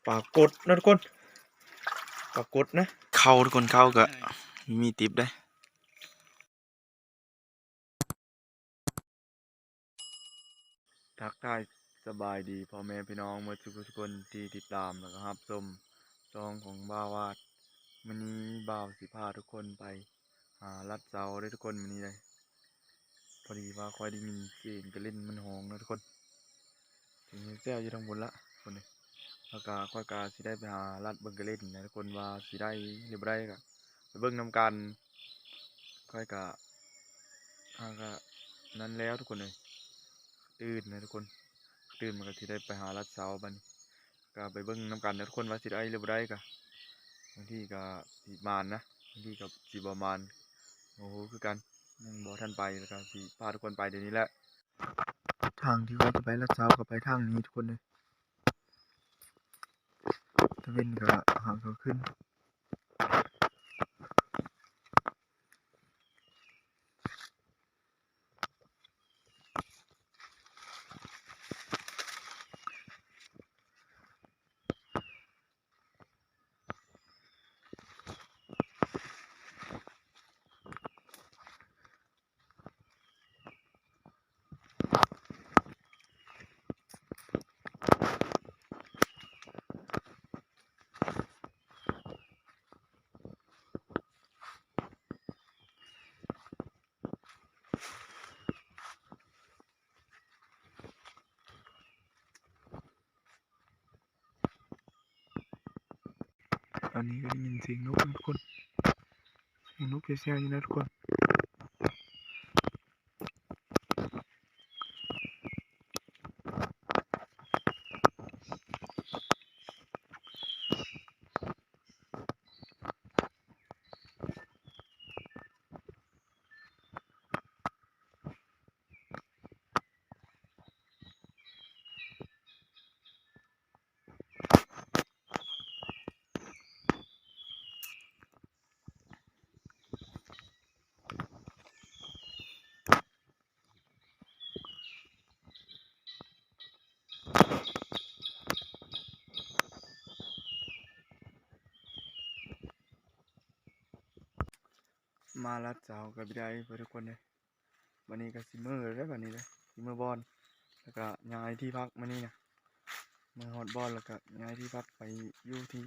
ປາກົດເນາະທຸກຄົນ ປາກົດນະ ເຂົ້າທຸກຄົນ ເຂົ້າກະມີຕິບເດ້. ທັກທາຍສະບາຍດີພໍ່ແມ່ພີ່ນ້ອງໝົດສູ່ຜູ້ສູ່ຄົນທີ່ຕິດຕາມ ແລ້ວກໍຮັບຊົມຊ່ອງຂອງບ່າວວາດ. ມື້ນີ້ບ່າວຊິພາທຸກຄົນໄປຫາລັດເຊົາເດີ້ທຸກຄົນ ມື້ນີ້ເດ້. ພໍດີວ່າຂ້ອຍໄດ້ຍິນສຽງກະເລັນມັນຮ້ອງເນາະທຸກຄົນ ສຽງແຊວໆຢູ່ທາງພຸ້ນລະທຸກຄົນເອີຍ. ແລ້ວກະຂ້ອຍກະຊິໄດ້ໄປຫາລັດເບິ່ງກະເລັນນະທຸກຄົນ ວ່າຊິໄດ້ຫຼືບໍ່ໄດ້ ກະໄປເບິ່ງນຳກັນ. ຂ້ອຍກະ ຫາກະນັ້ນແລ້ວທຸກຄົນເອີຍ ຕື່ນນະທຸກຄົນ ຕື່ນມັນກະຊິໄດ້ໄປຫາລັດເຊົາ. ບັດນີ້ກະໄປເບິ່ງນຳກັນເດີ້ທຸກຄົນ ວ່າຊິໄດ້ຫຼືບໍ່ໄດ້. ກະບາງທີກະຊິໝານນະ ບາງທີກະຊິບໍ່ໝານ ບໍ່ຮູ້ຄືກັນ ຍັງບໍ່ທັນໄປ. ແລ້ວກະຊິພາທຸກຄົນໄປດຽວນີ້ແຫຼະ. ທາງທີ່ຂ້ອຍຈະໄປລັດເຊົາກະໄປທາງນີ້ທຸກຄົນເອີຍ. ຕາເວັນກະຫາກເຂົາຂຶ້ນ. ຕອນນີ້ກະໄດ້ຍິນສຽງນົກນະທຸກຄົນ ສຽງນົກແຊວໆຢູ່ນະທຸກຄົນ. ມາລັດເຊົາກະບໍ່ໄດ້ເດີ້ທຸກຄົນເອີຍ. ບັດນີ້ກະຊິເມືອແລ້ວ ບັດນີ້ເດີ້ ຊິເມືອບ່ອນ ແລ້ວກະຍ້າຍທີ່ພັກມື້ນີ້ນະ. ເມືອຮອດບ່ອນແລ້ວກະຍ້າຍທີ່ພັກໄປຢູ່ທີ່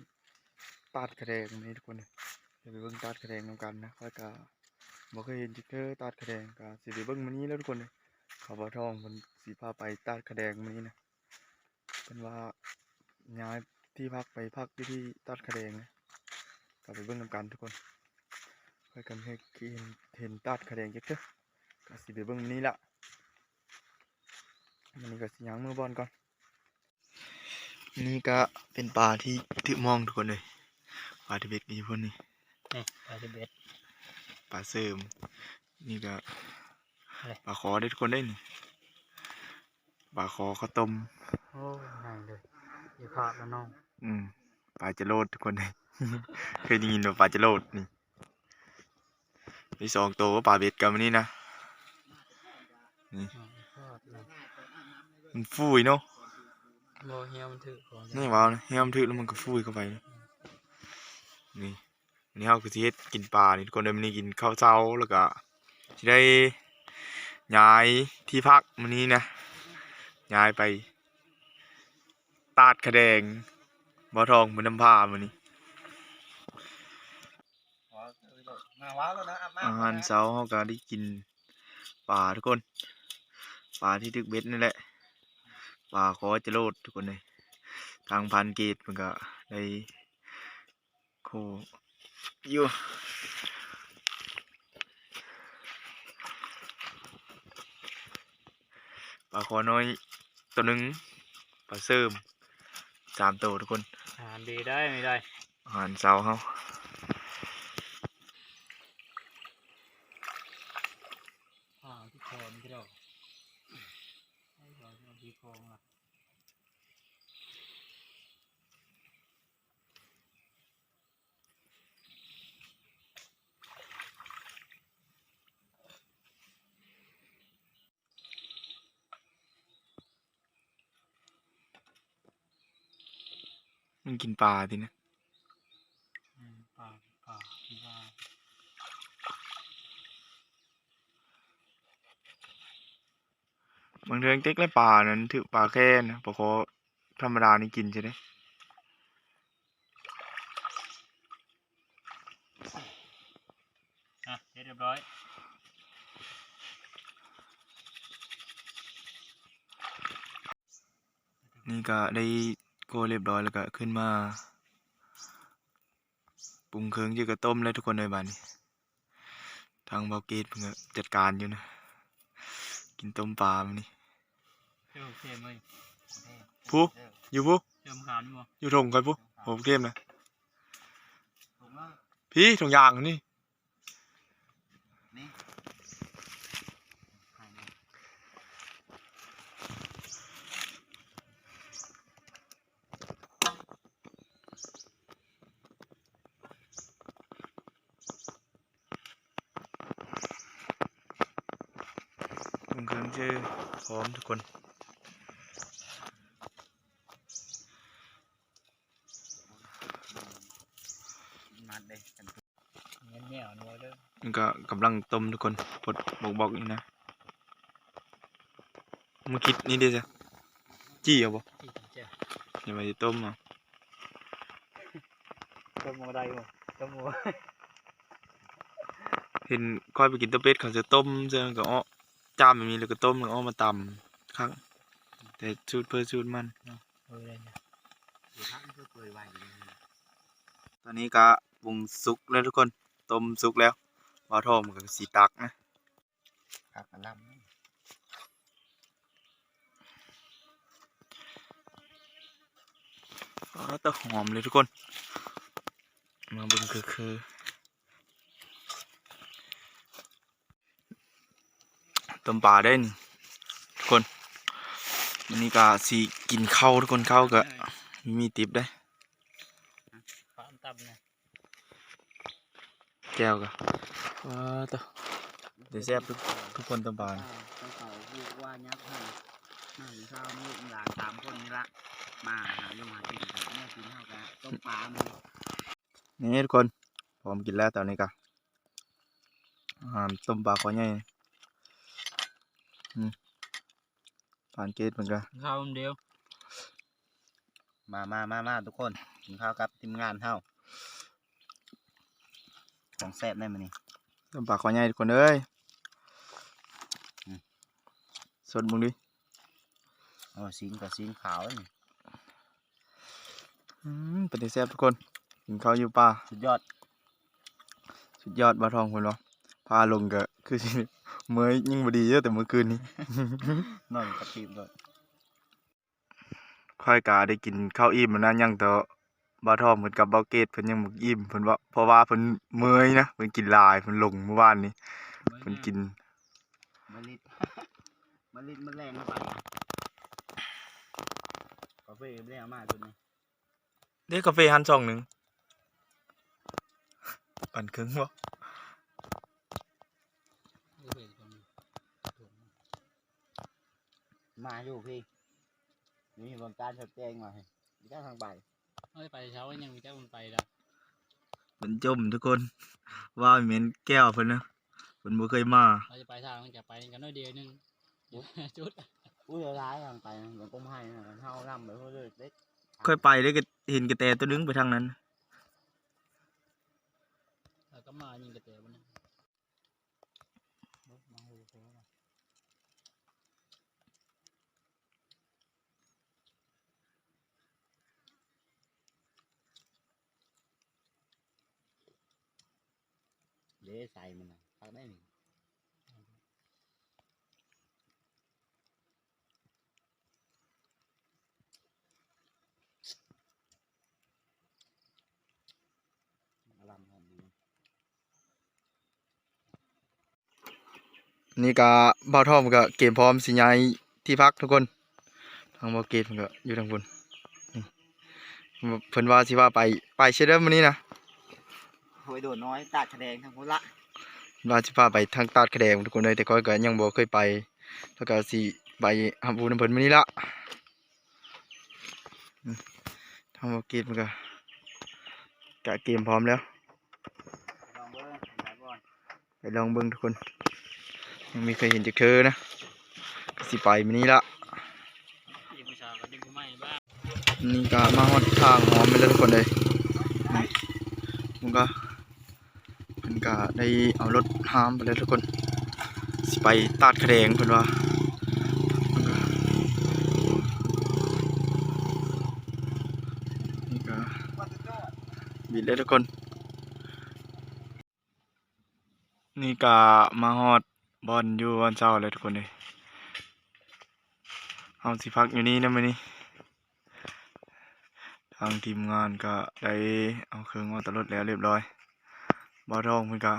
ຕາດຂະແດງນີ້ທຸກຄົນເອີຍ. ດຽວໄປເບິ່ງຕາດຂະແດງນຳກັນນະ ຂ້ອຍກະບໍ່ເຄີຍເຫັນຈັກເທື່ອຕາດຂະແດງ ກະຊິໄປເບິ່ງມື້ນີ້ແຫຼະທຸກຄົນເອີຍ. ເຂົາບ່າວທອງເພິ່ນຊິພາໄປຕາດຂະແດງມື້ນີ້ນະ. ເພິ່ນວ່າຍ້າຍທີ່ພັກໄປພັກຢູ່ທີ່ຕາດຂະແດງນະ ກະໄປເບິ່ງນຳກັນທຸກຄົນ. ຂ້ອຍກະບໍ່ເຄີຍເຫັນ ເຫັນຕາດຂະແດງຈັກເທື່ອ ກະຊິໄປເບິ່ງມື້ນີ້ລະ. ມື້ນີ້ກະຊິຍ່າງເມືອບ່ອນກ່ອນ. ນີ້ກະເປັນປາທີ່ຖືກມອງທຸກຄົນເອີຍ ປາຖືກເບັດກະຢູ່ພຸ້ນນີ້ ນີ້ປາຖືກເບັດ ປາເສີມ. ນີ້ກະປາຄໍເດີ້ທຸກຄົນເດ້ນີ້ ປາຄໍເຂົ້າຕົ້ມ. ໂອ້ ໃຫຍ່ເລີຍ ຢ່າຂາດລະນ້ອງ. ອືມ ປາຈະໂລດທຸກຄົນເດ້ ເຄີຍໄດ້ຍິນບໍ່ ປາຈະໂລດນີ້. ມີສອງໂຕປາເບັດກັນມື້ນີ້ນະ ນີ້ ມັນຟູຍເນາະ ບໍ່ ແຮ້ວມັນຖືກ ນີ້ວ່າແຮ້ວມັນຖືກແລ້ວມັນກະຟູຍເຂົ້າໄປ. ນີ້ ມື້ນີ້ເຮົາກະຊິເຮັດກິນປານີ້ທຸກຄົນເດີ ມື້ນີ້ກິນເຂົ້າເຊົ້າ ແລ້ວກະຊິໄດ້ຍ້າຍທີ່ພັກມື້ນີ້ນະ ຍ້າຍໄປຕາດຂະແດງ ບ່າວທອງເພິ່ນນຳພາມື້ນີ້. ອາຫານເຊົ້າເຮົາກະໄດ້ກິນປາທຸກຄົນ ປາທີ່ຖືກເບັດນີ້ແຫຼະ ປາຄໍຈະໂລດທຸກຄົນເອີຍ. ທາງພານເກດເພິ່ນກະໄດ້ ໂຄ ຢູ່ ປາຄໍນ້ອຍໂຕໜຶ່ງ ປາເສີມສາມໂຕທຸກຄົນ. ອາຫານດີໄດ໋ ນີ້ໄດ໋ ອາຫານເຊົ້າເຮົາ. ມ ມັນກິນປາຕິນະ. ອືມ ປາ ປາທີ່ວ່າ ບາງເທື່ອເຕັກແລະປານັ້ນຖືກປາແຄ່ນະ ປາຄໍທຳມະດານີ້ກິນຊະເດ້. ອ່ະ ເຮັດຮຽບຮ້ອຍ. ນີ້ກະໄດ້ໂກລຽບຮ້ອຍແລ້ວກະຂຶ້ນມາປຸງເຄື່ອງ ຈະກະຕົ້ມແລ້ວທຸກຄົນເອີຍ. ບາດນີ້ທາງເບົາເກດເພິ່ນກະຈັດການຢູ່ນະ ກິນຕົ້ມປາມື້ນີ້. ເອີ ໂອເຄເວີຍ ຜູ້ ເອີ ຢູ່ຜູ້ ເອີ ຢູ່ຖົງຂ້ອຍຜູ້. ໂອ້ ເກັບນະ ພີ້ຖົງຢາງນີ້. ເຄື່ອງເຊີພ້ອມທຸກຄົນ. ມັດເດ້ ແໜ້ວໆເດີ. ມັນກະກຳລັງຕົ້ມທຸກຄົນ ປົດບອກໆຢູ່ນະ. ມາຄິດນີ້ເດ້ຊະ ຈີ່ເອົາບໍ່? ຈີ່ແຈ່ວ ຢ່າວ່າຊິຕົ້ມເອົາ. ຕົ້ມບໍ່ໄດ້ບໍ່? ຕົ້ມບໍ່ ເຫັນຂ້ອຍໄປກິນຕົ້ມເປັດ ເຂົາຈະຕົ້ມ ເຊິ່ງກະເອາະ ຈ້າມແບບນີ້ ແລ້ວກະຕົ້ມ ແລ້ວເອົາມາຕຳຄັກ ແຕ່ສູດໃຜສູດມັນ. ເອີ ໄດ້ຢູ່ ຕອນນີ້ກະປຸງສຸກແລ້ວທຸກຄົນ ຕົ້ມສຸກແລ້ວ ບ່າວທອງກະຊິຕັກນະ. ຄັກລຳ ອໍ ຕາຫອມເລີຍທຸກຄົນ. ມາເບິ່ງຄືໆ ຕົ້ມປາເດ້ນີ້ທຸກຄົນ. ມື້ນີ້ກະຊິກິນເຂົ້າທຸກຄົນ ເຂົ້າກະມີຕິບເດ້ ແຈ່ວກະ ວ້າ ໂຕ ເປັນຕາແຊບທຸກຄົນ ຕົ້ມປາ. ເຈົ້າເຂົາຮູ້ວ່າຍັກໃຫ້ ມາກິນເຂົ້າ ມີຫຼານສາມຄົນນີ້ລະ ມາຫາຢູ່ຫາກິນ ແນວກິນເຮົາກະຕົ້ມປາມື້ນີ້ ນີ້ທຸກຄົນ ພ້ອມກິນແລ້ວຕອນນີ້ກະ ອາຫານຕົ້ມປາຄໍໃຫຍ່. ອືມ ຜ່ານເກດເພິ່ນກະ ເຂົ້າດຽວ. ມາ ມາ ມາ ມາທຸກຄົນ ກິນເຂົ້າກັບທີມງານເຮົາ ຂອງແຊບໄດ໋ມື້ນີ້ ຕົ້ມປາຄໍໃຫຍ່ທຸກຄົນເອີຍ. ອືມ ສົດເບິ່ງດິ. ໂອ້ ຊີ້ນກະຊີ້ນຂາວນີ້. ອືມ ເປັນຕາແຊບທຸກຄົນ ກິນເຂົ້າຢູ່ປ່າ ສຸດຍອດ ສຸດຍອດ. ບ່າວທອງເພິ່ນວ່າ ພາລົງກະຄືຊິເມື່ອຍ ຍັງບໍ່ດີເດີ ແຕ່ມື້ຄືນນີ້ ນອນກະຕີບໂລດ. ຂ້ອຍກະໄດ້ກິນເຂົ້າອີ່ມແລ້ວນະ ຍັງແຕ່ບ່າວທອງເພິ່ນກັບບ່າວເກດເພິ່ນຍັງບໍ່ອີ່ມ ເພິ່ນວ່າ ເພາະວ່າເພິ່ນເມື່ອຍນະ ເພິ່ນກິນຫຼາຍ ເພິ່ນລົງມື້ວານນີ້ ເພິ່ນກິນ ມາລິດ ມາລິດ ມາແລງໄປ ກາເຟແລ້ວມາຈຸດນີ້. ເດ້ ກາເຟຫັ້ນຊ່ອງໜຶ່ງ ປັນເຄິ່ງບໍ່? ມາຢູ່ພີ້ ມີບ່ອນການສະແດງວ່າ ມີແຕ່ທາງໄປ ເອີຍ ໄປເຊົ້າຍັງມີແຕ່ມັນໄປແລ້ວ ເພິ່ນຈົ່ມທຸກຄົນ ວ່າແມ່ນແກ້ວເພິ່ນນະ ເພິ່ນບໍ່ເຄີຍມາ ເຮົາຈະໄປທາງ ຈະໄປກັນໜ້ອຍດຽວໜຶ່ງ ຈຸດ ອຸ້ຍ ຫຼາຍທາງໄປ ມັນກໍໃຫ້ນະ ເຮົານຳໄປເລີຍເດັກ ຂ້ອຍໄປເດ້ ກະເຫັນກະແຕໂຕໜຶ່ງໄປທາງນັ້ນ ແລ້ວກໍມາຍິງກະແຕບໍ່ນະ. ເດ້ ໃສ່ມັນນະ ຄັກໄດ໋ນີ້. ນີ້ກະບ່າວທອມກະກຽມພ້ອມຊິຍ້າຍທີ່ພັກທຸກຄົນ ທາງບ່າວເກດເພິ່ນກະຢູ່ທາງພຸ້ນ ເພິ່ນວ່າຊິພາໄປ ໄປເຊີເດີມື້ນີ້ນະ ຫ້ວຍໂດນນ້ອຍ ຕາດຂະແດງທາງພຸ້ນລະ ວ່າຊິພາໄປທາງຕາດຂະແດງທຸກຄົນເອີຍ ແຕ່ຂ້ອຍກະຍັງບໍ່ເຄີຍໄປ ແລ້ວກະຊິໄປຮັບຮູ້ນຳເພິ່ນມື້ນີ້ລະ. ອືມ ທ ທາງບໍ່ກີດມັນກະ ກະກຽມພ້ອມແລ້ວ ໄປລອງເບິ່ງທຸກຄົນ ຍັງບໍ່ເຄີຍເຫັນຈັກເທື່ອນະ ກະຊິໄປມື້ນີ້ລະ ນີ້ກະມາຮອດທາງຫອມແລ້ວທຸກຄົນເອີຍ ນີ້ມັນກະ ເພິ່ນກະໄດ້ເອົາລົດຫາມໄປແລ້ວທຸກຄົນ ຊິໄປຕາດຂະແດງເພິ່ນວ່າ ນີ້ກະບິດແລ້ວທຸກຄົນ ນີ້ກະມາຮອດບ່ອນຢູ່ບ່ອນເຊົາແລ້ວທຸກຄົນເອີຍ ເຮົາຊິພັກຢູ່ນີ້ນະມື້ນີ້. ທາງທີມງານກະໄດ້ເອົາເຄື່ອງອອກຕະລົດແລ້ວຮຽບຮ້ອຍ ບ່າວທອງເພິ່ນກະ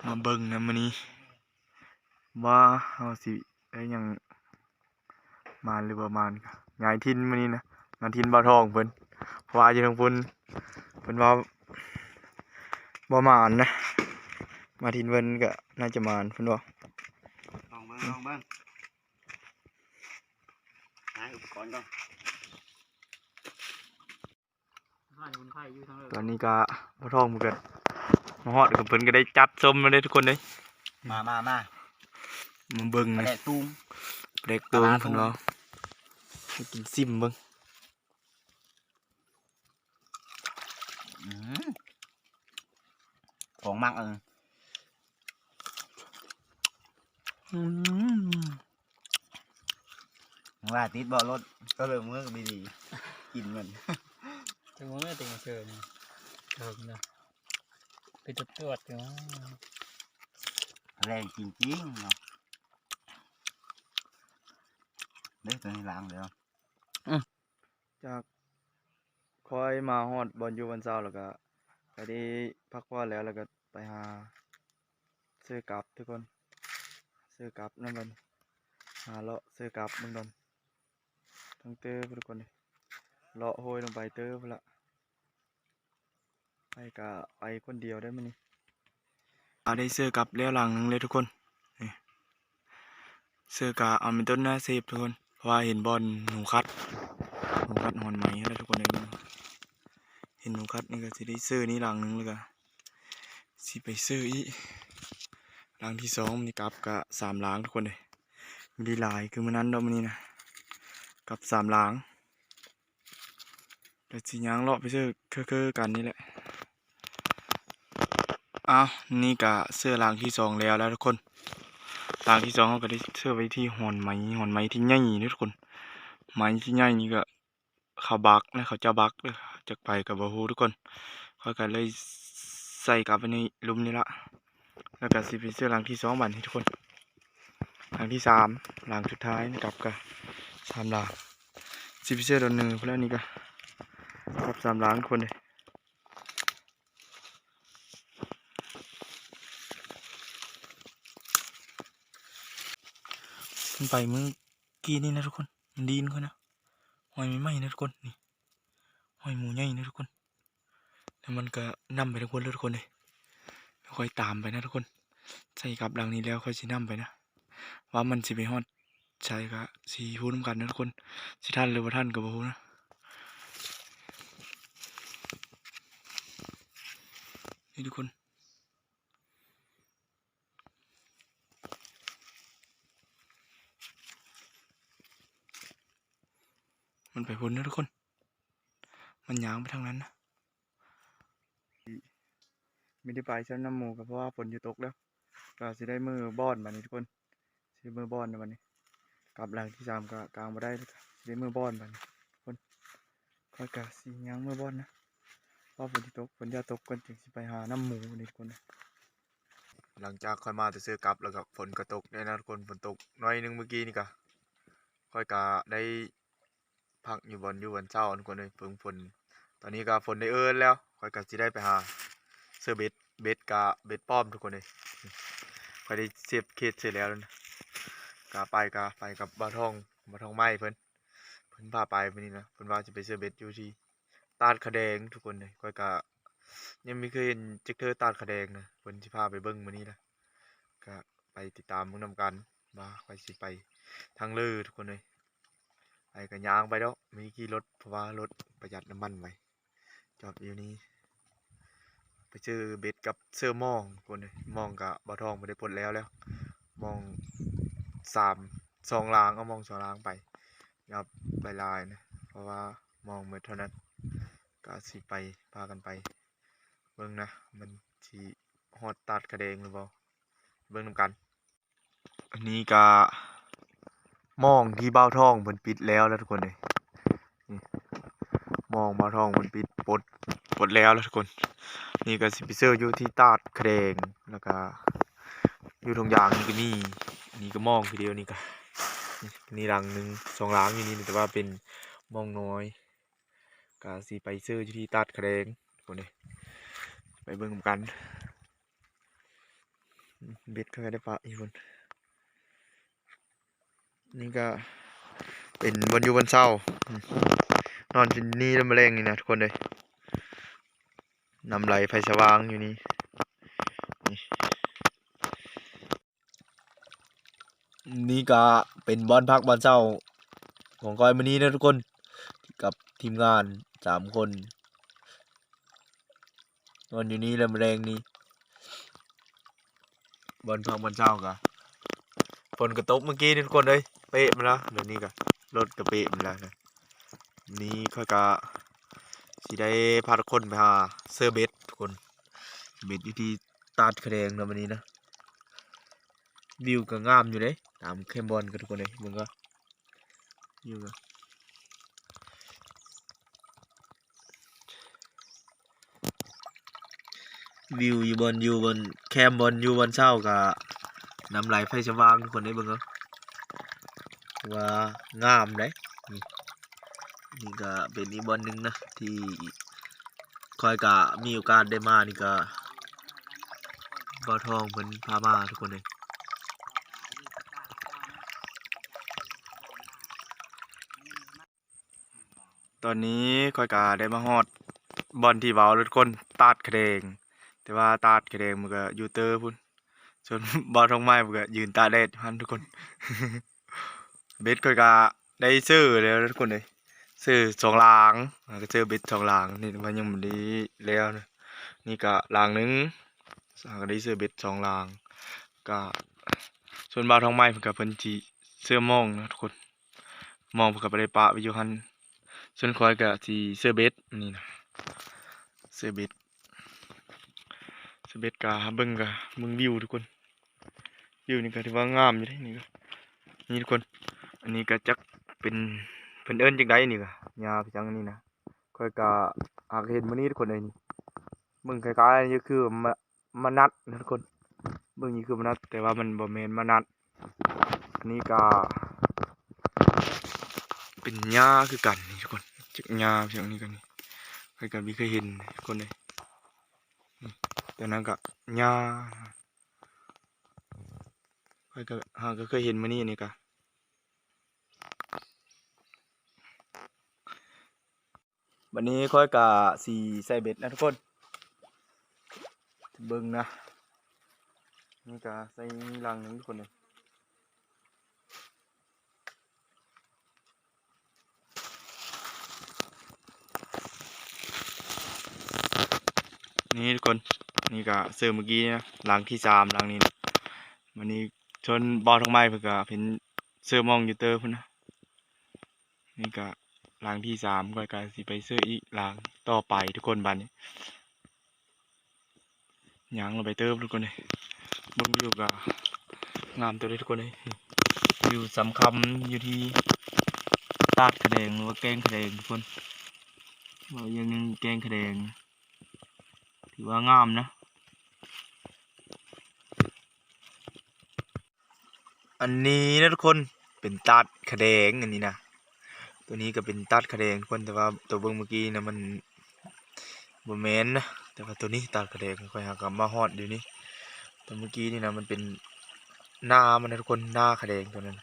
ມາເບິ່ງນຳມື້ນີ້ ວ່າເຮົາຊິໄດ້ຫຍັງ ໝານຫຼືບໍ່ໝານ ກະຍ້າຍຖິ່ນມື້ນີ້ນະ ມາຖິ່ນບ່າວທອງເພິ່ນ ເພາະວ່າຢູ່ທາງພຸ້ນເພິ່ນວ່າບໍ່ໝານນະ ມາຖິ່ນເພິ່ນກະໜ້າຈະໝານເພິ່ນວ່າ ລອງເບິ່ງ ລອງເບິ່ງ ຫາອຸປະກອນກ່ອນ ຕອນນີ້ກະບ່າວທອງເພິ່ນກະມາຮອດ ເພິ່ນກະໄດ້ຈັດຊົມມາເດ້ທຸກຄົນເດ້ ມາ ມາ ມາ ມາເບິ່ງ ປາແດກຕູງ ປາແດກຕູງ ປາແດກຕູງ ເພິ່ນວ່າ ໃຫ້ກິນຊິມເບິ່ງ ອືມ ຂອງມັກເອີ ອືມ ວ່າຕິດເບາະລົດ ກໍເລີຍເມືອກະບີດີ ກິນມັນ ຈັກມື້ຕິງເຊີນ ເຖິງນະ ໄປຕວດໆຢູ່ ແລງຈິງໆເນາະ ເດ້ ຕົວນີ້ລ້າງແລ້ວ ອືມ ຈາກຄ່ອຍມາຮອດບ່ອນຢູ່ບ່ອນເຊົາ ແລ້ວກະໄດ້ພັກຜ່ອນແລ້ວ ແລ້ວກະໄປຫາເຊີກັບທຸກຄົນ ເຊີກັບນຳເພິ່ນ ຫາເລາະເຊີກັບເບິ່ງດອນ ທັງເຕີພຸ້ນທຸກຄົນ ເລາະໂຫຍລົງໄປເຕີພຸ້ນລະ ໄປກະໄປຄົນດຽວໄດ້ມື້ນີ້ ອາ ໄດ້ເຊີກັບແລ້ວຫຼັງໜຶ່ງເລີຍທຸກຄົນ ນີ້ ເຊີກະເອົາເປັນຕົ້ນນາເຊບທຸກຄົນ ເພາະວ່າເຫັນບ່ອນໜູກັດ ໜູກັດຫອນໄມ້ຫັ້ນແຫຼະທຸກຄົນເອີຍ ເຫັນໜູກັດນີ້ກະຊິໄດ້ເຊີນີ້ຫຼັງໜຶ່ງ ແລ້ວກະຊິໄປເຊີອີກຫຼັງທີສອງ ມື້ນີ້ກັບກະສາມຫຼັງທຸກຄົນເອີຍ ບໍ່ໄດ້ຫຼາຍຄືມື້ນັ້ນດອກ ມື້ນີ້ນະ ກັບສາມຫຼັງ ກະຊິຍ່າງເລາະໄປເຊີຄືໆກັນນີ້ແຫຼະ ອ້າວ ນີ້ກະເຊີຫຼັງທີສອງແລ້ວລະທຸກຄົນ ຫຼັງທີສອງເຮົາກະໄດ້ເຊີໄວ້ທີ່ຫອນໄມ້ ຫອນໄມ້ທີ່ໃຫຍ່ເດີທຸກຄົນ ໄມ້ທີ່ໃຫຍ່ນີ້ກະເຂົາບັກນະ ເຂົາເຈົ້າບັກເດີ ຈັກໃຜກະບໍ່ຮູ້ທຸກຄົນ ຂ້ອຍກະເລີຍໃສ່ກັບໄວ້ໃນລຸ່ມນີ້ລະ ແລ້ວກະຊິໄປເຊີຫຼັງທີສອງບາດນີ້ທຸກຄົນ ຫຼັງທີສາມ ຫຼັງສຸດທ້າຍ ກັບກະສາມຫຼັງ ຊິໄປເຊີດອນເນີພຸ້ນແລ້ວ ນີ້ກະກັບສາມຫຼັງທຸກຄົນເອີຍ ມັນໄປມື້ກີ້ນີ້ນະທຸກຄົນ ມັນດີນຂ້ອຍນະ ຫອຍໃໝ່ໆນະທຸກຄົນ ນີ້ ຫອຍໝູໃຫຍ່ນະທຸກຄົນ ແລ້ວມັນກະນຳໄປທາງພຸ້ນເລີຍທຸກຄົນເອີຍ ຂ້ອຍຕາມໄປນະທຸກຄົນ ໃສ່ກັບຫຼັງນີ້ແລ້ວຂ້ອຍຊິນຳໄປນະ ວ່າມັນຊິໄປຮອດໃສກະຊິຮູ້ນຳກັນນະທຸກຄົນ ຊິທັນຫຼືບໍ່ທັນກະບໍ່ຮູ້ນະ ນີ້ທຸກຄົນ ມັນໄປພຸ້ນເດີທຸກຄົນ ມັນຍ່າງໄປທາງນັ້ນນະ ມີແຕ່ໄປຊັ້ນນຳໝູ ກະເພາະວ່າຝົນຊິຕົກແລ້ວ ກະຊິໄດ້ເມືອບ່ອນບາດນີ້ທຸກຄົນ ຊິໄດ້ເມືອບ່ອນບາດນີ້ ກັບຫຼັງທີສາມກະກາງບໍ່ໄດ້ ກະຊິໄດ້ເມືອບ່ອນບາດນີ້ທຸກຄົນ ຂ້ອຍກະຊິຍ່າງເມືອບ່ອນນະ ເພາະຝົນຊິຕົກ ຝົນຢ່າຕົກກ່ອນ ຈຶ່ງຊິໄປຫານຳໝູນີ້ທຸກຄົນ ຫຼັງຈາກຂ້ອຍມາແຕ່ເຊີກັບ ແລ້ວກະຝົນກະຕົກແດ່ນະທຸກຄົນ ຝົນຕົກໜ້ອຍໜຶ່ງມື້ກີ້ນີ້ກະ ຂ້ອຍກະໄດ້ພັກຢູ່ບ່ອນຢູ່ບ່ອນເຊົາທຸກຄົນເອີຍ ເພິ່ງຝົນ ຕອນນີ້ກະຝົນໄດ້ເອີ້ນແລ້ວ ຂ້ອຍກະຊິໄດ້ໄປຫາເຊີເບັດ ເບັດກະເບັດປ້ອມທຸກຄົນເອີຍ ຂ້ອຍໄດ້ເຊບເຂດເສີແລ້ວນະ ກະໄປກະໄປກັບບ່າວທອງ ບ່າວທອງໃໝ່ເພິ່ນ ເພິ່ນພາໄປມື້ນີ້ນະ ເພິ່ນວ່າຊິໄປເຊີເບັດຢູ່ທີ່ ຕາດຂະແດງທຸກຄົນເອີຍ ຂ້ອຍກະຍັງບໍ່ເຄີຍເຫັນຈັກເທື່ອຕາດຂະແດງນະ ເພິ່ນຊິພາໄປເບິ່ງມື້ນີ້ລະ ກະໄປຕິດຕາມເບິ່ງນຳກັນວ່າຂ້ອຍຊິໄປ ທາງເລີທຸກຄົນເອີຍ. ໄປກໍຍ່າງໄປດອກ ມີຂີ່ລົດ ເພາະວ່າລົດປະຢັດນ້ຳມັນໄວ. ຈອດຢູ່ນີ້ ໄປຊື້ເບັດກັບຊື້ມອງທຸກຄົນເອີຍ. ມອງກໍບ່າວທອງບໍ່ໄດ້ປົດແລ້ວແລ້ວ ມອງສາມ ສອງລາງ ເອົາມອງສອງລາງໄປ ຢ່າໄປຫຼາຍນະ ເພາະວ່າມອງໝົດເທົ່ານັ້ນ. ກໍຊິໄປ ພາກັນໄປເບິ່ງນະ ມັນຊິຮອດຕາດຂະແດງຫຼືບໍ່ ເບິ່ງນຳກັນ. ອັນນີ້ກະມອງທີ່ບ່າວທອງເພິ່ນປິດແລ້ວລະທຸກຄົນເອີຍ. ນີ້ ມອງບ່າວທອງເພິ່ນປິດ ປົດ ປົດແລ້ວລະທຸກຄົນ. ນີ້ກະຊິໄປເຊີຢູ່ທີ່ຕາດຂະແດງ ແລ້ວກະຢູ່ທົ່ງຢາງນີ້ກະມີ. ນີ້ກະມອງຄືດຽວນີ້ກະ ນີ້ຫຼັງໜຶ່ງ ສອງຫຼັງຢູ່ນີ້ ແຕ່ວ່າເປັນມອງນ້ອຍ. ກະຊິໄປເຊີຢູ່ທີ່ຕາດຂະແດງພຸ້ນເດ້ ໄປເບິ່ງນຳກັນ. ເບັດຂ້ອຍໄດ້ປະຢູ່ພຸ້ນ. ນີ້ກະເປັນບ່ອນຢູ່ບ່ອນເຊົາ ນອນຢູ່ນີ້ລະມື້ແລງນີ້ນະທຸກຄົນເອີຍ. ນ້ຳໄຫຼໄຟສະຫວ່າງຢູ່ນີ້ ນີ້ ນີ້ກະເປັນບ່ອນພັກບ່ອນເຊົາຂອງຂ້ອຍມື້ນີ້ເດີທຸກຄົນ ກັບທີມງານສາມຄົນ ນອນຢູ່ນີ້ແຫຼະມື້ແລງນີ້. ບ່ອນພັກບ່ອນເຊົາກະ ຝົນກະຕົກມື້ກີ້ນີ້ທຸກຄົນເອີຍ ເປະມາລະ. ດຽວນີ້ກະລົດກະເປະມາລະນະ. ນີ້ຂ້ອຍກະຊິໄດ້ພາທຸກຄົນໄປຫາເຊີເບັດທຸກຄົນ ເບັດຢູ່ທີ່ຕາດຂະແດງເນາະມື້ນີ້ນະ. ວິວກະງາມຢູ່ເດ້ ຕາມແຄມບ່ອນກະທຸກຄົນເອີຍ ເບິ່ງກະ ວິວກະ ວິວຢູ່ບ່ອນຢູ່ບ່ອນແຄມບ່ອນຢູ່ບ່ອນເຊົາກະ ນ້ຳໄຫຼໄຟສະຫວ່າງທຸກຄົນເດ້ ເບິ່ງເອົາ ວ່າງາມເດ້. ນີ້ ນີ້ກະເປັນອີກບ່ອນໜຶ່ງນະ ທີ່ຂ້ອຍກະມີໂອກາດໄດ້ມານີ້ກະ ບ່າວທອງເພິ່ນພາມາທຸກຄົນເອີຍ. ຕອນນີ້ຂ້ອຍກະໄດ້ມາຮອດບ່ອນທີ່ເວົ້າແລ້ວທຸກຄົນ ຕາດຂະແດງ ແຕ່ວ່າຕາດຂະແດງມັນກະຢູ່ເຕີພຸ້ນ ສ່ວນບ່າວທອງໄມ້ເພິ່ນກະຢືນຕາກແດດຢູ່ຫັ້ນທຸກຄົນ. ເບັດຂ້ອຍກະໄດ້ເຊີແລ້ວທຸກຄົນເອີຍ ເຊີສອງລາງ ກະເຊີເບັດສອງລາງ ນີ້ວ່າຍັງບໍ່ໄດ້ແລ້ວນະ. ນີ້ກະລາງໜຶ່ງ ກະໄດ້ເຊີເບັດສອງລາງ ກະ ສ່ວນບ່າວທອງໄມ້ເພິ່ນກະເພິ່ນຊິເຊີມອງນະທຸກຄົນ. ມອງເພິ່ນກະບໍ່ໄດ້ປະໄວ້ຢູ່ຫັ້ນ ສ່ວນຂ້ອຍກະຊິເຊີເບັດນີ້ນະ ເຊີເບັດ ເຊີເບັດກະເບິ່ງ ກະເບິ່ງວິວທຸກຄົນ. ວິວນີ້ກະຖືວ່າງາມຢູ່ເດ້ ນີ້ກະ ນີ້ທຸກຄົນ ອັນນີ້ກະຈັກເປັນ ເພິ່ນເອີ້ນຈັ່ງໃດນີ້ກະ ຫຍ້າຄືຫຍັງນີ້ນະ. ຂ້ອຍກະຫາກະເຫັນມື້ນີ້ທຸກຄົນເອີຍ ນີ້ ເບິ່ງຄ້າຍໆຄືມະ ມະນັດນະທຸກຄົນ ເບິ່ງນີ້ຄືມະນັດ ແຕ່ວ່າມັນບໍ່ແມ່ນມະນັດ. ອັນນີ້ກະເປັນຫຍ້າຄືກັນນີ້ທຸກຄົນ ຈັກຫຍ້າຈັ່ງນີ້ກະນີ້ ຂ້ອຍກະບໍ່ເຄີຍເຫັນທຸກຄົນເອີຍ. ນີ້ ໂຕນັ້ນກະຫຍ້າ ຂ້ອຍກະຫາກະເຄີຍເຫັນມື້ນີ້ ອັນນີ້ກະ ບາດນີ້ຂ້ອຍກະຊິໃສ່ເບັດນະທຸກຄົນ ເບິ່ງນະ ນີ້ກະໃສ່ລັງໜຶ່ງທຸກຄົນເອີຍ. ນີ້ທຸກຄົນ ນີ້ກະເຊີມື້ກີ້ນະ ລັງທີສາມ ລັງນີ້ນະ. ບາດນີ້ສ່ວນບ່າວທອງໄມ້ເພິ່ນກະເປັນເຊີມອງຢູ່ເຕີພຸ້ນນະ. ນີ້ກະລັງທີສາມ ຂ້ອຍກະຊິໄປເຊີອີກລັງຕໍ່ໄປທຸກຄົນ. ບາດນີ້ຍ່າງລົງໄປເຕີບທຸກຄົນເອີຍ ເບິ່ງວິວກະງາມເຕີບເດ້ທຸກຄົນເອີຍ. ວິວສຳຄັນຢູ່ທີ່ຕາດຂະແດງ ຫຼືວ່າແກ້ງຂະແດງທຸກຄົນ ເວົ້າຢ່າງໜຶ່ງ ແກ້ງຂະແດງ ຖືວ່າງາມນະ. ອັນນີ້ນະທຸກຄົນ ເປັນຕາດຂະແດງ ອັນນີ້ນະ ໂຕນີ້ກະເປັນຕາດຂະແດງທຸກຄົນ ແຕ່ວ່າໂຕເບິ່ງມື້ກີ້ນະມັນບໍ່ແມ່ນນະ ແຕ່ວ່າໂຕນີ້ຕາດຂະແດງ ຂ້ອຍຫາກະມາຮອດຢູ່ນີ້. ແຕ່ມື້ກີ້ນີ້ນະມັນເປັນນາມັນນະທຸກຄົນ ນາຂະແດງໂຕນັ້ນ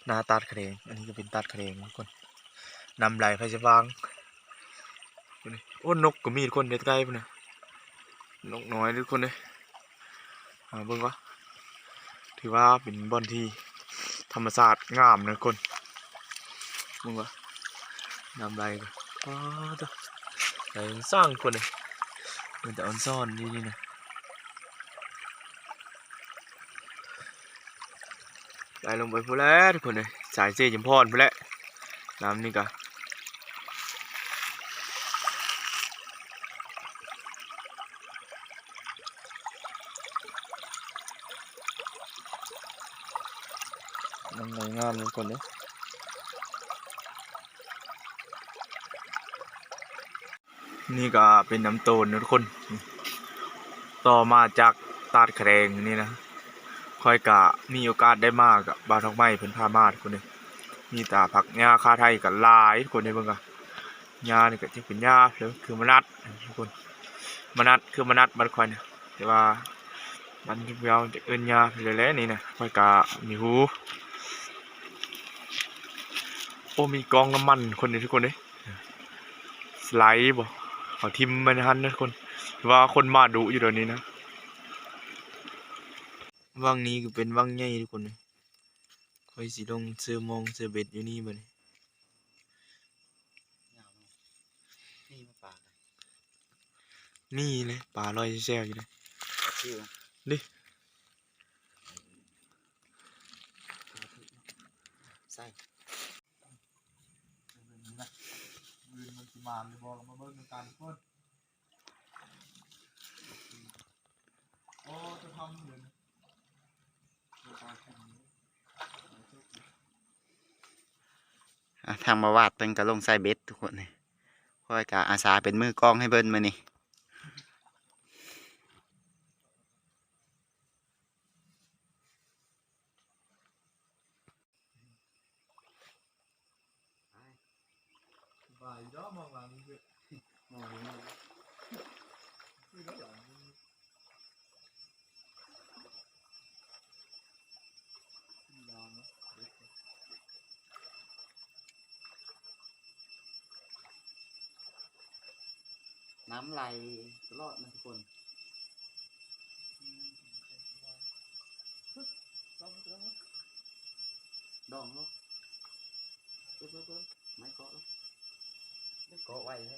ນາຕາດຂະແດງ. ອັນນີ້ກະເປັນຕາດຂະແດງທຸກຄົນ ນ້ຳໄຫຼໄຟສະຫວ່າງ. ໂອ້ ນົກກະມີທຸກຄົນ ໃກ້ໆພຸ້ນນະ ນົກນ້ອຍທຸກຄົນເອີຍ. ຫາເບິ່ງວ່າ ຖືວ່າເປັນບ່ອນທີ່ທ ທຳມະຊາດງາມນະທຸກຄົນ ເບິ່ງວ່າ ນ້ຳໄຫຼກໍ ປາດໂທ້ ໄຫຼຊ່າງຄົນເດ້ ເປັນຕາອ່ອນຊ້ອນດີນີ້ນະ ໄຫຼລົງໄປພຸ້ນແຫຼະທຸກຄົນເອີຍ ສາຍເຊຈຸມພອນພຸ້ນແຫຼະ ນ້ຳນີ້ກະ ນ້ຳໄຫຼງາມທຸກຄົນເດີ ນີ້ກໍເປັນນ້ຳໂຕນເນາະທຸກຄົນ ຕໍ່ມາຈາກຕາດຂະແດງນີ້ນະ ຂ້ອຍກະມີໂອກາດໄດ້ມາ ກະບ່າວທອງໄມ້ເພິ່ນພາມາທຸກຄົນເດີ ມີຕາຜັກຫຍ້າຄາໄທກະຫຼາຍທຸກຄົນເດີ ເບິ່ງກະ ຫຍ້ານີ້ກໍຈະເປັນຫຍ້າຄືມະນັດທຸກຄົນ ມະນັດ ຄືມະນັດບ້ານຂ້ອຍນະ ແຕ່ວ່າບ້ານເຮົາຈະເອີ້ນຫຍ້າແຫຼະນີ້ນະ ຂ້ອຍກະມີຮູ້ ໂອ້ ມີກອງນ້ຳມັນຄົນນີ້ທຸກຄົນເດ້ ສະໄລບໍ່ ເຂົາຖິ້ມໄວ້ໃນຫັ້ນນະທຸກຄົນ ຖືວ່າຄົນມາດຸຢູ່ດຽວນີ້ນະ ວັງນີ້ກໍເປັນວັງໃຫຍ່ທຸກຄົນເດ້ ຂ້ອຍຊິລົງເຊີມອງເຊີເບັດຢູ່ນີ້ບັດນີ້ ມີບໍ່ປາ ມີເລີຍ ປາລອຍແຊວໆຢູ່ເລີຍ ປາຊິວ ເດ້ ໃສ່ ມື້ອື່ນມັນຊິມານຫຼືບໍ່ ກໍມາເບິ່ງນຳກັນທຸກຄົນ ໂອ້ ຈະທຳເຫັນ ອ່າ ທາງບ່າວວາດເພິ່ນກໍລົງໃສ່ເບັດທຸກຄົນ ຂ້ອຍກໍອາສາເປັນມືກອງໃຫ້ເພິ່ນມື້ນີ້ ສະບາຍຢູ່ດອກ ມອງຫຼັງນີ້ ມອງນີ້ ຄືດອກຫຼັງນີ້ ນ້ຳໄຫຼຕະຫຼອດນະທຸກຄົນ ດອງເນາະ ເບິ່ງໆ ໄມ້ເກາະເນາະ ໄມ້ເກາະໄວແທ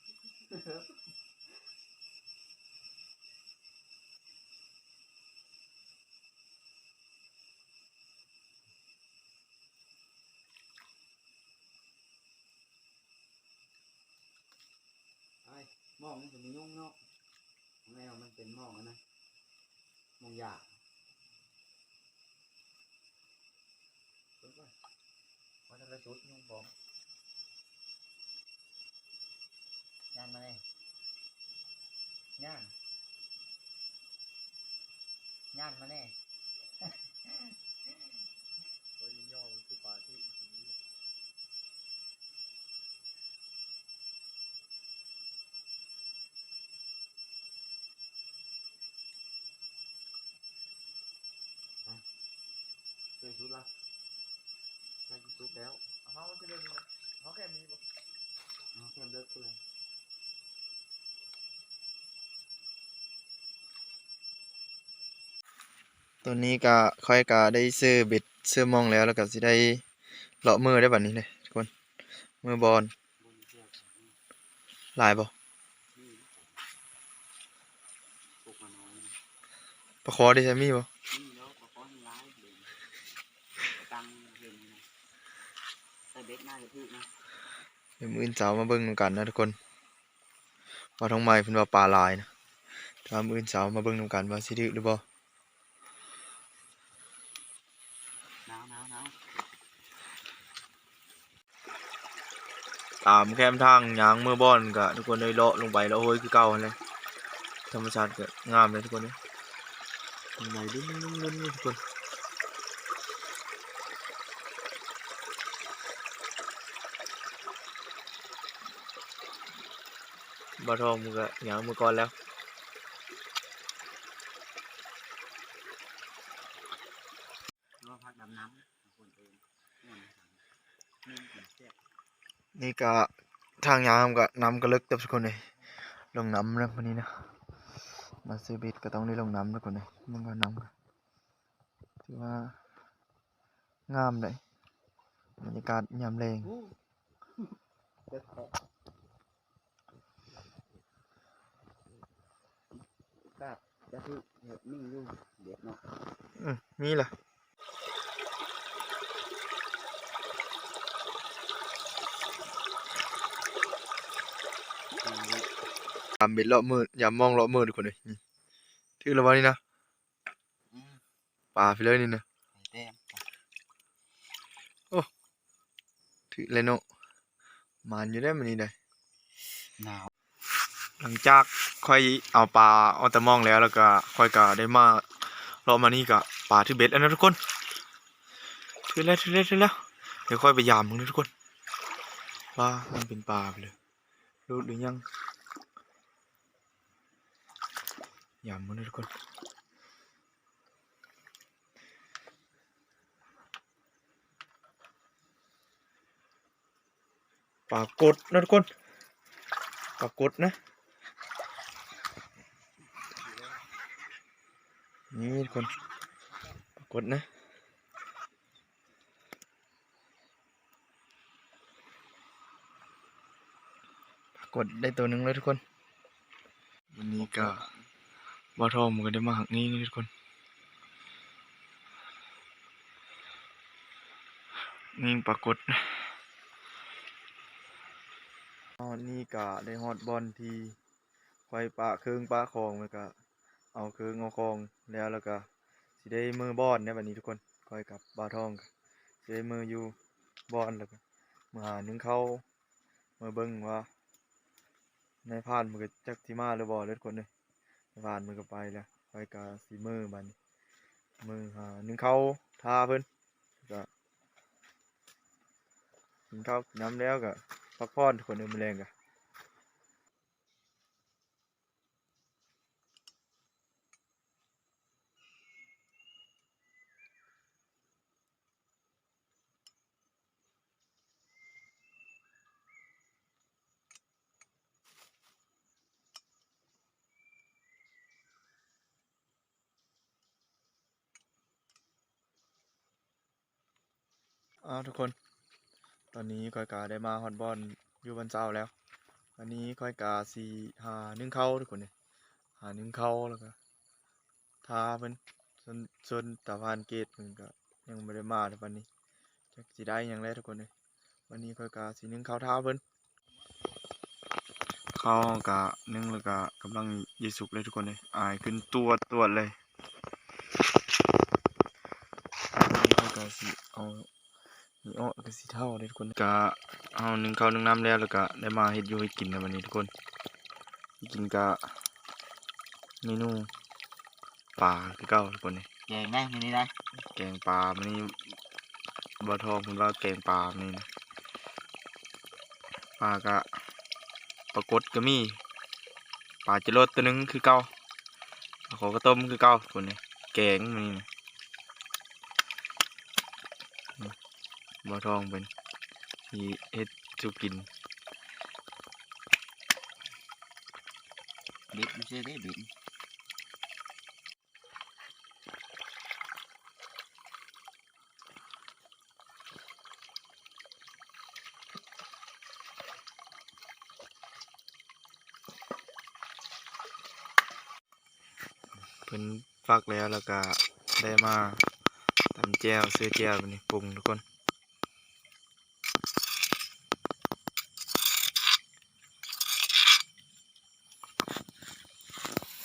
້. ອ້າຍ ໝອງນີ້ກໍມີຍຸງເນາະ ແນວມັນເປັນໝອງອັນນັ້ນ ໝອງຢາ ເບິ່ງກ່ອນ ວ່າແຕ່ລະຊຸດຍຸງບອມ ຍ່ານມາແດ່ ຍ່ານ ຍ່ານມາແດ່. ໂອ້ຍ ຍ່ອງຄືປາທີ່ ໃກ້ສຸດລະ ໃກ້ສຸດແລ້ວ ເຮົາຈະເດີນ ເຮົາແຄມນີ້ບໍ່ ເຮົາແຄມເລິກພຸ້ນແຫຼະ. ຕອນນີ້ກະ ຂ້ອຍກະໄດ້ຊື້ເບັດຊື້ໝ່ອງແລ້ວ ແລ້ວກະຊິໄດ້ເລາະມື້ໄດ້ບັດນີ້ເດ້ທຸກຄົນ ມື້ບ່ອນ ຫຼາຍບໍ່? ປາຄໍເດ ມີບໍ່? ດຽວມື້ອື່ນເຊົ້າມາເບິ່ງນຳກັນນະທຸກຄົນ ບ່າວທອງໄມ້ເພິ່ນວ່າປາຫຼາຍນະ ແຕ່ວ່າມື້ອື່ນເຊົ້າມາເບິ່ງນຳກັນວ່າຊິຖືກຫຼືບໍ່. ຕາມແຄມທາງຍ່າງເມືອບ່ອນກະ ທຸກຄົນເອີຍ ເລາະລົງໄປເລາະໂຮຍຄືເກົ່າຫັ້ນແຫຼະ ທຳມະຊາດກະງາມເດ້ທຸກຄົນເອີຍ ໄຫຼດຶ້ນໆໆໆ ທຸກຄົນ. ບ່າວທອງມັນກະຍ່າງເມືອກ່ອນແລ້ວ. ນ້ຳ ຄົນເອີ່ນ ມ່ວນ ນີ້ກໍທາງຍາມກໍ ນ້ຳກໍເລິກເຕີບທຸກຄົນເອີຍ ລົງນ້ຳນະມື້ນີ້ນະ ມາຊື້ເບັດກໍຕ້ອງໄດ້ລົງນ້ຳທຸກຄົນເອີຍ ເບິ່ງກ່ອນ ນ້ຳກໍຖືວ່າງາມເດ້ ບັນຍາກາດຍາມແລງ. ກາດຈະຖືກເຮັດມີຢູ່ເດັດເນາະ ອື ມີລະ ຍາມເບັດເລາະມື ຍາມມອງເລາະມືທຸກຄົນເອີຍ ນີ້ ຖືກແລ້ວບໍ່ນີ້ນະ? ອືມ ປາພີ້ເລີຍນີ້ນະ ໂອ້ ຖືກແລ້ວເນາະ ໝານຢູ່ເດ້ມື້ນີ້ໄດ໋ ໜາວ. ຫຼັງຈາກຂ້ອຍເອົາປາອອກແຕ່ມອງແລ້ວ ແລ້ວກະຂ້ອຍກະໄດ້ມາເລາະມານີ້ກະປາຖືກເບັດແລ້ວນະທຸກຄົນ ຖືກແລ້ວ ຖືກແລ້ວ ຖືກແລ້ວ ດຽວຂ້ອຍໄປຢາມເບິ່ງເດີທຸກຄົນ ວ່າມັນເປັນປາໄປເລີຍ ຫຼຸດຫຼືຍັງ ຢາມເບິ່ງເດີທຸກຄົນ. ປາກົດນະທຸກຄົນ ປາກົດນະ ນີ້ທຸກຄົນ ປາກົດນະ ປາກົດໄດ້ໂຕໜຶ່ງແລ້ວທຸກຄົນ. ວັນນີ້ກະບ່າວທອງມັນກະໄດ້ມາຮັກຍິງທຸກຄົນ ຍິງປາກົດ ຕອນນີ້ກະໄດ້ຮອດບ່ອນທີ່ຂ້ອຍປະເຄື່ອງປະຂອງ ແລ້ວກະເອົາເຄື່ອງເອົາຂອງແລ້ວ ແລ້ວກະຊິໄດ້ເມືອບ່ອນແລ້ວບັດນີ້ທຸກຄົນ ຂ້ອຍກັບບ່າວທອງກະຊິໄດ້ເມືອຢູ່ບ່ອນ ແລ້ວກະເມືອຫາໜຶ້ງເຂົ້າ ມາເບິ່ງວ່ານາຍພານເພິ່ນກໍຈັກຊິມາຫຼືບໍ່ເດີທຸກຄົນເອີຍ ນາຍພານເພິ່ນກໍໄປແລ້ວ ຂ້ອຍກໍຊິເມືອບາດນີ້ ເມືອຫາໜຶ້ງເຂົ້າຖ້າເພິ່ນ ກໍກິນເຂົ້າກິນນ້ຳແລ້ວກໍພັກຜ່ອນທຸກຄົນເອີຍ ມື້ແລງກໍ ອ້າວ ທຸກຄົນ ຕອນນີ້ຂ້ອຍກະໄດ້ມາຮອດບ່ອນຢູ່ບ່ອນເຊົາແລ້ວ ອັນນີ້ຂ້ອຍກະຊິຫາໜຶ້ງເຂົ້າທຸກຄົນເອີຍ ຫາໜຶ້ງເຂົ້າ ແລ້ວກະຖ້າເພິ່ນ ສ່ວນ ສ່ວນຕາພານເກດເພິ່ນກະຍັງບໍ່ໄດ້ມາເລີຍ ບັດນີ້ຈັກຊິໄດ້ຫຍັງແລ້ວທຸກຄົນເອີຍ ບັດນີ້ຂ້ອຍກະຊິໜຶ້ງເຂົ້າຖ້າເພິ່ນ. ເຂົ້າເຮົາກະໜຶ້ງແລ້ວກະກຳລັງຊິສຸກເລີຍທຸກຄົນເອີຍ ອາຍຂຶ້ນຕວດໆເລີຍ ອັນນີ້ເຮົາກະຊິເອົານີ້ອອກ ກະຊິເທົາເດ້ທຸກຄົນ ກະເຮົາໜຶ້ງເຂົ້າໜຶ້ງນ້ຳແລ້ວ ແລ້ວກະໄດ້ມາເຮັດຢູ່ເຮັດກິນແລ້ວບັດນີ້ທຸກຄົນ ກິນກະເມນູ ປາຄືເກົ່າທຸກຄົນເອີຍ ແກງໄດ້ມື້ນີ້ໄດ້ ແກງປາມື້ນີ້ ບ່າວທອງເພິ່ນວ່າແກງປາມື້ນີ້ນະ ປາກະ ປາກົດກະມີ ປາຈະໂລດໂຕໜຶ່ງຄືເກົ່າ ປາຂໍກະຕົ້ມຄືເກົ່າພຸ້ນເດ້ ແກງມື້ນີ້ນະ ອືມ ບ່າວທອງເພິ່ນຊິເຮັດສູ່ກິນ ເບັດຢູ່ໃສເດ້ເບັດ ເພິ່ນຟັກແລ້ວ ແລ້ວກະໄດ້ມາຕຳແຈ່ວ ເສື້ອແຈ່ວ ບາດນີ້ປຸງທຸກຄົນ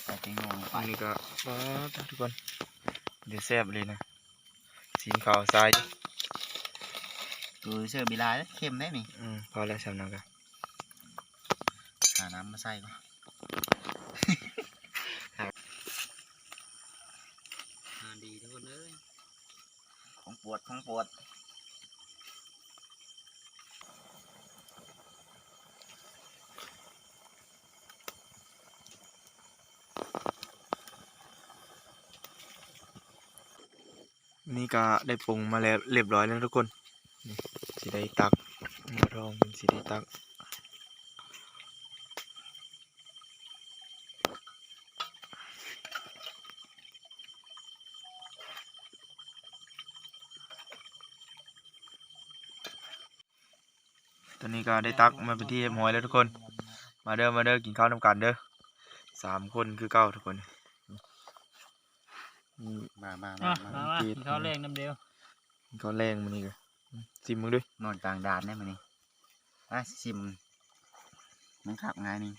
ໃສ່ແຕງໂມລົງໄປ ອັນນີ້ກໍ ປາດ ທຸກຄົນ ເປັນຕາແຊບອີ່ຫຼີນະ ສີຂາວໃສ ໂອ້ຍ ເສີບອີ່ຫຼາຍ ເຄັມໄດ໋ນີ້ ອືມ ພໍແລ້ວ ສ່ຳນັ້ນກໍ ຫານ້ຳມາໃສ່ກ່ອນ ຫາ ຫາດີທຸກຄົນເອີຍ ຂອງໂປດ ຂອງໂປດ ເ ນີ້ກະໄດ້ປຸງມາແລ້ວ ລຽບຮ້ອຍແລ້ວທຸກຄົນ. ນີ້ຊິໄດ້ຕັກ ໝໍ້ທອງເພິ່ນຊິໄດ້ຕັກ. ຕອນນີ້ກໍໄດ້ຕັກມາເປັນທີ່ຮຽບຮ້ອຍແລ້ວທຸກຄົນ. ມາເດີ ມາເດີ ກິນເຂົ້ານຳກັນເດີ ສາມຄົນຄືເກົ່າທຸກຄົນ. ມາ ມາ ມາ ມາ ມາ ມາ ກິນເຂົ້າແລງນຳເດີ. ກິນເຂົ້າແລງມື້ນີ້ກໍ ຊິມເບິ່ງດູ ນອນກາງດານໄດ໋ມື້ນີ້. ມາຊິມ ມັນຄັກງ່າຍນີ້.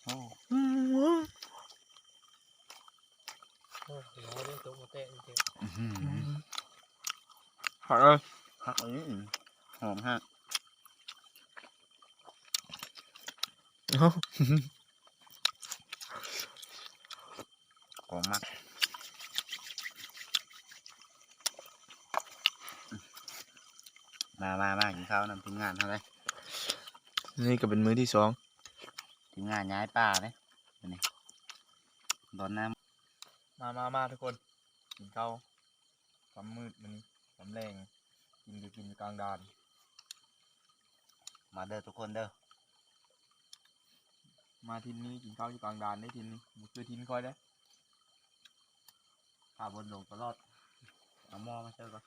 ໂອ້ ໂອ້ ເນາະ ເດ້ຕົກມາແຕະນີ້ເດ້. ອື ຄັກເລີຍ ຄັກອີ່ຫຼີ ຫອມຮະ ຂອງມັກ. ມາ ມາ ມາ ກິນເຂົ້ານຳທີມງານເຮົາເລີຍ. ນີ້ກໍເປັນມື້ທີສອງ ທີມງານຍ້າຍປ່າເດ້ ມື້ນີ້ ດອນນ້ຳ. ມາ ມາ ມາ ທຸກຄົນ ກິນເຂົ້າຄ່ຳມືດມື້ນີ້ ຄ່ຳແລງ ກິນຢູ່ ກິນຢູ່ກາງດານ. ມາເດີທຸກຄົນເດີ ມາຖິ່ນນີ້ກິນເຂົ້າຢູ່ກາງດານເດ້ ຖິ່ນນີ້ບໍ່ຄືຖິ່ນຂ້ອຍເດ້. ຂ້າບໍ່ລົງຕະຫຼອດ ເອົາໝໍ້ມາໃສ່ກ່ອນ.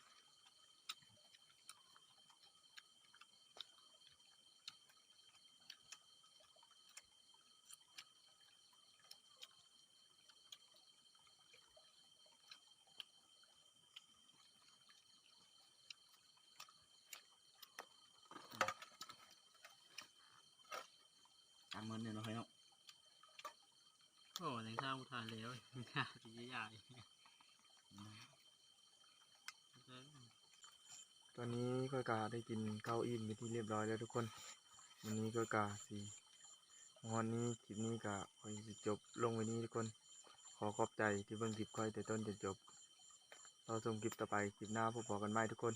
ຕາມເງິນເນາະ ເນາະ. ໂອ້ ຍັງສ້າງບໍ່ທັນແລ້ວ ຍາກ ຍາກ. ຕອນນີ້ຂ້ອຍກະໄດ້ກິນເຂົ້າອີ່ມເປັນທີ່ຮຽບຮ້ອຍແລ້ວທຸກຄົນ. ມື້ນີ້ຂ້ອຍກະຊິ ຮອດນີ້ ຄລິບນີ້ກະຂ້ອຍຊິຈົບລົງໄວ້ນີ້ທຸກຄົນ. ຂໍຂອບໃຈທີ່ເບິ່ງຄລິບຂ້ອຍແຕ່ຕົ້ນຈົນຈົບ. ລໍຊົມຄລິບຕໍ່ໄປ ຄລິບໜ້າພົບພໍ້ກັນໃໝ່ທຸກຄົນ.